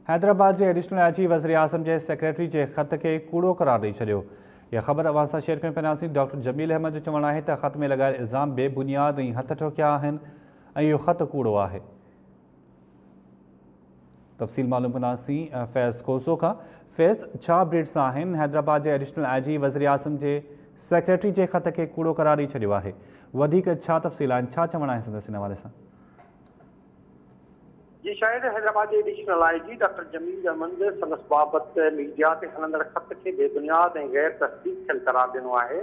حيدرآباد جي additional I جي وزيراعظم جي سيڪريٽري جي خط کي ڪوڙو قرار ڏئي ڇڏيو. اها خبر اوهان سان شيئر ڪيون پينداسين. ڊاڪٽر جميل احمد جو چوڻ آهي ته خط ۾ لڳايل الزام بي بنياد ۽ هٿ ٺوڪيا آهن ۽ اهو خط ڪوڙو آهي. تفصيل معلوم ڪنداسين فيض کوسو کان. فيض، ڇا اپڊيٽس آهن؟ حيدرآباد جي ايڊيشنل I جي وزيراعظم جي سيڪريٽري جي خط کي ڪوڙو قرار ڏئي ڇڏيو آهي. وڌيڪ ڇا تفصيل آهن؟ ڇا چوڻ آهي سندس ان حوالي سان؟ جي شاهد حيدرآباد جي additional I G doctor Jamil Ahmed سندس بابت ميڊيا تي هلندڙ خط کي بي بنياد ۽ غير تصديق ٿيل قرار ڏنو آهي.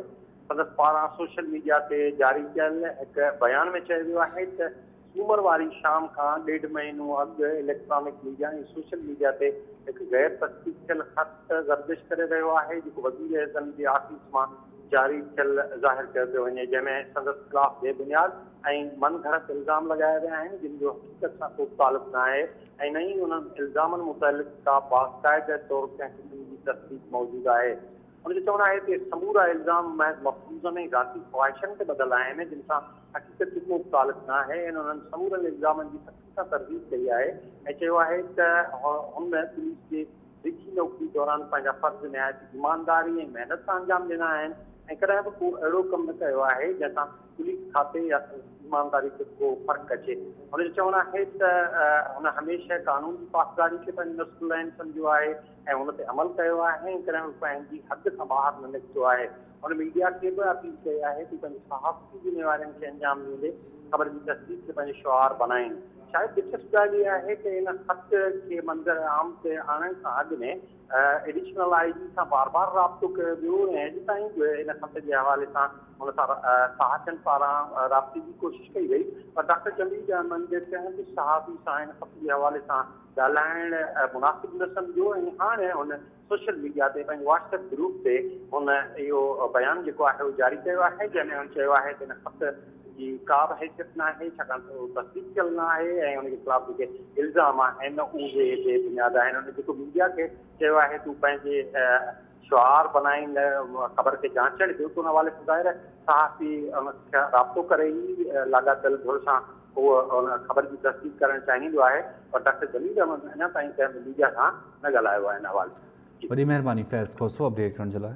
سندس پاران سوشل ميڊيا تي جاري ڪيل هڪ بيان ۾ چيو ويو آهي ته سومر واري شام کان ڏيڍ مهينو اڳ اليڪٽرانڪ ميڊيا ۽ سوشل ميڊيا تي هڪ غير تصديق ٿيل خط گردش ڪري رهيو آهي جيڪو وزيراعظم جي آفيس مان جاري ٿيل ظاهر ڪيو پيو وڃي جنهن ۾ سندس خلاف بي بنياد ۽ من گهڙت الزام لڳايا ويا آهن جن جو حقيقت سان ڪو به تعلق نه آهي ۽ نه ئي انهن الزامن متعلق ڪا باقاعده طور ڪنهن قسم جي تصديق موجود آهي. هن جو چوڻ آهي ته سمورا الزام محض مفروضن ۽ ذاتي خواهشن تي ٻڌل آهن جن سان حقيقت جو ڪو به تعلق نه آهي ۽ انهن سمورن الزامن جي سختي سان ترديد ڪئي آهي ۽ چيو آهي ته هن پوليس جي ڊگهي نوڪري دوران پنهنجا فرض نهايت ايمانداري ۽ محنت سان انجام ڏنا آهن ۽ ڪڏهن به ڪو اهڙو ڪم نه ڪيو آهي جنهن سان پوليس کاتي يا سندس ايمانداري تي ڪو فرق اچي. هن جو چوڻ آهي ته هن هميشه قانون جي پاسداري کي پنهنجو نصب العين سمجهيو آهي ۽ ان تي عمل ڪيو آهي ۽ ڪڏهن به پنهنجي حد کان ٻاهر نه نڪتو آهي. هن ميڊيا کي به اپيل ڪئي آهي ته هو پنهنجي صحافتي ذميوارين کي انجام ڏيندي خبر جي تصديق کي پنهنجو شعار بڻائين. شايد دلچسپ ڳالهه اها آهي ته ان خط کي منظر عام تي آڻڻ کان اڳ ۾ ايڊيشنل I جي سان بار بار رابطو ڪيو ويو ۽ اڄ تائين به ان خط جي حوالي سان هن سان صحافين پاران رابطي جي ڪوشش ڪئي وئي پر ڊاڪٽر جميل احمد ڪنهن به صحافي سان ان خط جي حوالي سان ڳالهائڻ مناسب نه سمجهيو ۽ هاڻ هن سوشل ميڊيا تي پنهنجي واٽس ايپ گروپ تي هن اهو بيان جيڪو آهي اهو جاري ڪيو آهي جنهن ۾ هن چيو آهي ته ان خط جي ڪا به حيثيت نه آهي ڇاڪاڻ ته اهو تصديق ٿيل نه آهي ۽ ان جي خلاف جيڪي الزام آهن اهي بي بنياد آهن هن جيڪو ميڊيا کي چيو آهي ته هو پنهنجي شعار بنائين خبر کي جانچڻ ڏيو ته ان حوالي سان ظاهر آهي صحافي ان کان رابطو ڪري ئي لاڳاپيل ڌر سان هو ان خبر جي تصديق ڪرڻ چاهيندو آهي پر ڊاڪٽر جميل احمد اڃا تائين ڪنهن به ميڊيا سان نه ڳالهايو آهي ان حوالي سان. وڏي مهرباني فيض کوسو اپڊيٽ ڪرڻ جي لاء.